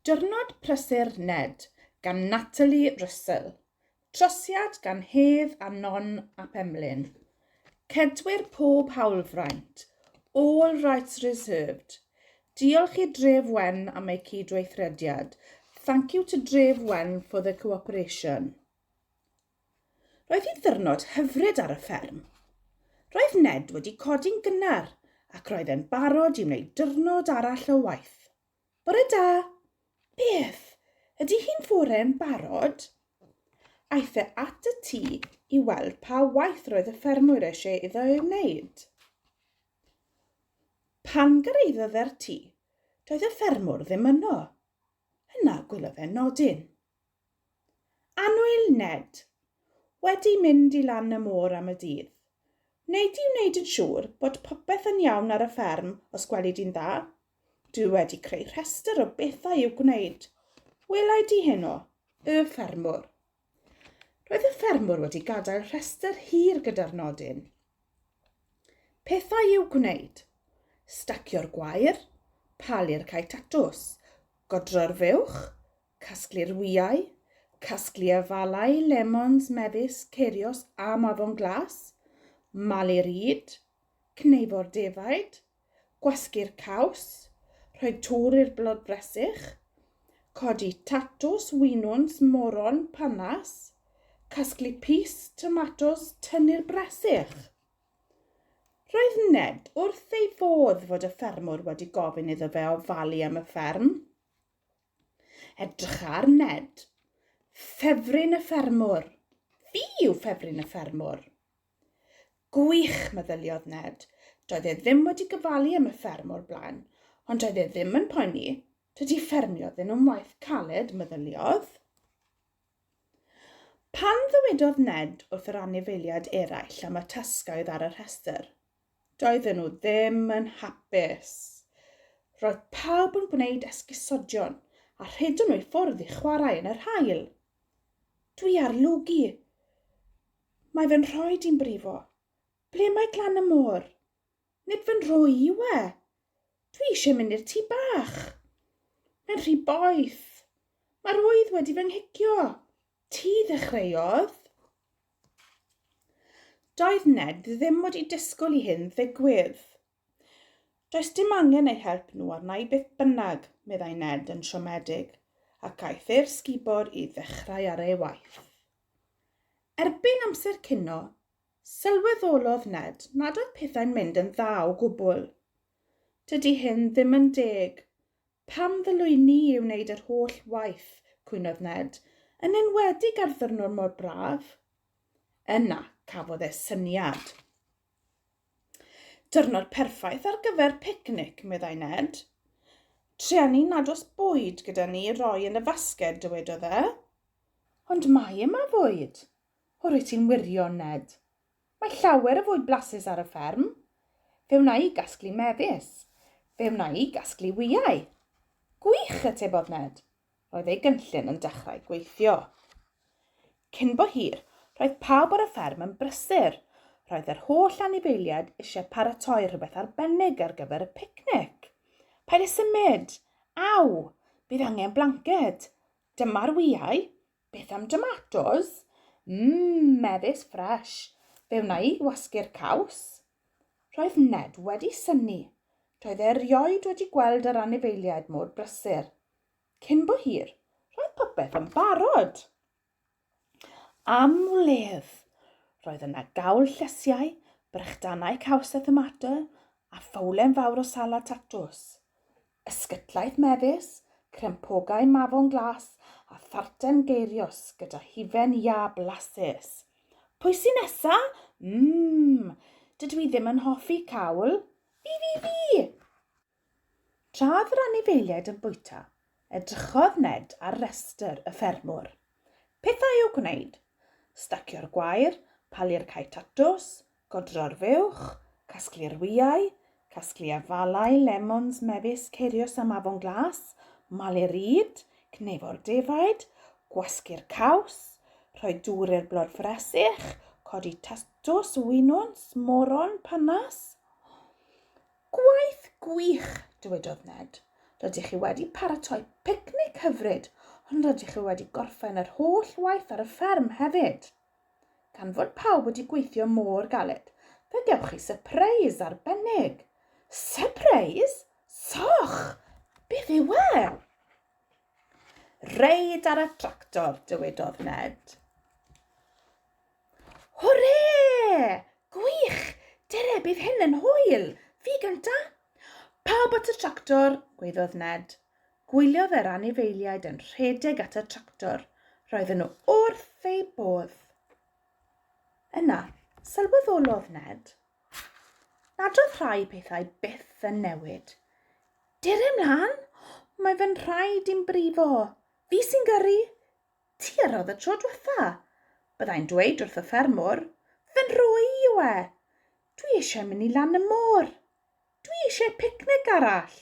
Diwrnod Prysur Ned gan Natalie Russell. Trosiad gan Hedd a Non ap Emlyn. Cedwir pob hawlfraint. All rights reserved. Diolch i Dref Wen am eu cydweithrediad. Thank you to Dref Wen for the cooperation. Roedd hi'n ddiwrnod hyfryd ar y fferm. Roedd Ned wedi codi'n gynnar ac roedd e'n barod i wneud diwrnod arall o waith. Bore da! Beth? Ydy hi'n fore yn barod? Aeth e at y tŷ i weld pa waith roedd y ffermwyr eisiau iddo ei wneud. Pan gyrhaeddodd e'r tŷ, doedd y ffermwr ddim yno. Yna gwelodd e nodyn. Annwyl Ned, Wedi mynd i lan y môr am y dydd. Wnei di wneud yn siŵr bod popeth yn iawn ar y fferm os gweli di'n dda? Dwi wedi creu rhestr o bethau i'w gwneud. Welai di heno? Y ffermwr. Roedd y ffermwr wedi gadael rhestr hir gyda'r nodyn. Pethau i'w gwneud. Stacio'r gwair, palu'r cae tatws, godro'r fuwch, Casglu'r wyau, casglu afalau, lemons, mefus, ceirios a mafon glas, malu'r ŷd, cneifo'r defaid, gwasgu'r caws, rhoi tŵr i'r blodfresych, codi tatws, winwns, moron, panas, casglu pys, tomatos, tynnu'r bresych. Roedd Ned wrth ei fodd fod y ffermwr wedi gofyn iddo fe ofalu am y fferm. Edrych ar Ned. Ffefryn y ffermwr. Fi yw ffefryn y ffermwr. Gwych, meddyliodd Ned. Doedd e ddim wedi gofalu am y fferm o'r blaen, ond doedd e ddim yn poeni. Dydy ffermio ddim yn waith caled, meddyliodd. Pan ddywedodd Ned wrth yr anifeiliaid eraill am y tasgau oedd ar y rhestr, Doedden nhw ddim yn hapus. Roedd pawb yn gwneud esgusodion a rhedon nhw i ffwrdd i chwarae yn yr haul. Dwi ar lwgu. Mae fy nhroed i'n brifo. Ble mae glan y môr? Nid fy nhro i yw e. Dwi eisiau mynd i'r tŷ bach. Mae'n rhy boeth. Mae'r ŵydd wedi fy nghicio. Ti ddechreuodd. Doedd Ned ddim wedi disgwyl i hyn ddigwydd. Does dim angen eu help nhw arna i beth bynnag, meddai Ned yn siomedig, ac aeth i'r sgubor i ddechrau ar ei waith. Erbyn amser cino, sylweddolodd Ned nad oedd pethau'n mynd yn dda o gwbl. Dydy hyn ddim yn deg, Pam ddylwn ni i wneud yr holl waith, cwynodd Ned, yn enwedig ar ddiwrnod mor braf? Yna cafodd e syniad. Diwrnod perffaith ar gyfer picnic, meddai Ned. Trueni nad oes bwyd gyda ni i roi yn y fasged, dywedodd e. Ond mae yma fwyd. O, rwyt ti'n wirion, Ned. Mae llawer o fwyd blasus ar y fferm. Fe wna i gasglu mefus. Fe wna i gasglu wyau. Gwych, atebodd Ned. Roedd ei gynllun yn dechrau gweithio. Cyn bo hir, roedd pawb ar y fferm yn brysur. Roedd yr holl anifeiliaid eisiau paratoi rhywbeth arbennig ar gyfer y picnic. Paid â symud! Aw! Bydd angen blanced! Dyma'r wyau! Beth am domatos? Mmm, mefus ffresh. Fe wna i wasgu'r caws. Roedd Ned wedi synnu. Doedd e erioed wedi gweld yr anifeiliaid mor brysur. Cyn bo hir, roedd popeth yn barod. Am wledd! Roedd yna gawl llysiau, brechdanau caws a thomato, a phowlen fawr o salad tatws. Ysgytlaeth mefus, crempogau mafon glas a tharten geirios gyda hufen iâ blasus. Pwy sy nesa? Mmm, dydw i ddim yn hoffi cawl. Fi, fi, fi! Tra oedd yr anifeiliaid yn bwyta, edrychodd Ned ar restr y ffermwr. Pethau i'w gwneud, stacio'r gwair, palu'r cae tatws, Godro'r fuwch, casglu'r wyau, casglu afalau, lemons, mefus, ceirios a mafon glas, malu'r ŷd, cnefo'r defaid, gwasgu'r caws, rhoi dŵr i'r blod ffresych, codi tatws, winwns, moron, panas. Gwaith gwych, dywedodd Ned. Rydych chi wedi paratoi picnic hyfryd, ond rydych chi wedi gorffen yr holl waith ar y fferm hefyd. Gan fod pawb wedi gweithio mor galed, fe gewch chi sypreis arbennig. Sypreis? Soch! Beth yw e? Reid ar y tractor, dywedodd Ned. Hwre! Gwych! Dere, bydd hyn yn hwyl! Fi gynta! Pawb at y tractor, gweiddodd Ned. Gwyliodd yr anifeiliaid yn rhedeg at y tractor. Roedden nhw wrth eu bodd. Yna, sylweddolodd Ned nad oedd rhai pethau byth yn newid. Dere mlaen, mae fy nhraed i'n brifo. Fi sy'n gyrru. Ti yrrodd y tro diwetha. Byddai'n dweud wrth y ffermwr, fy nrwy yw e. Dwi eisiau mynd i lan y môr. Dwi eisiau picnic arall.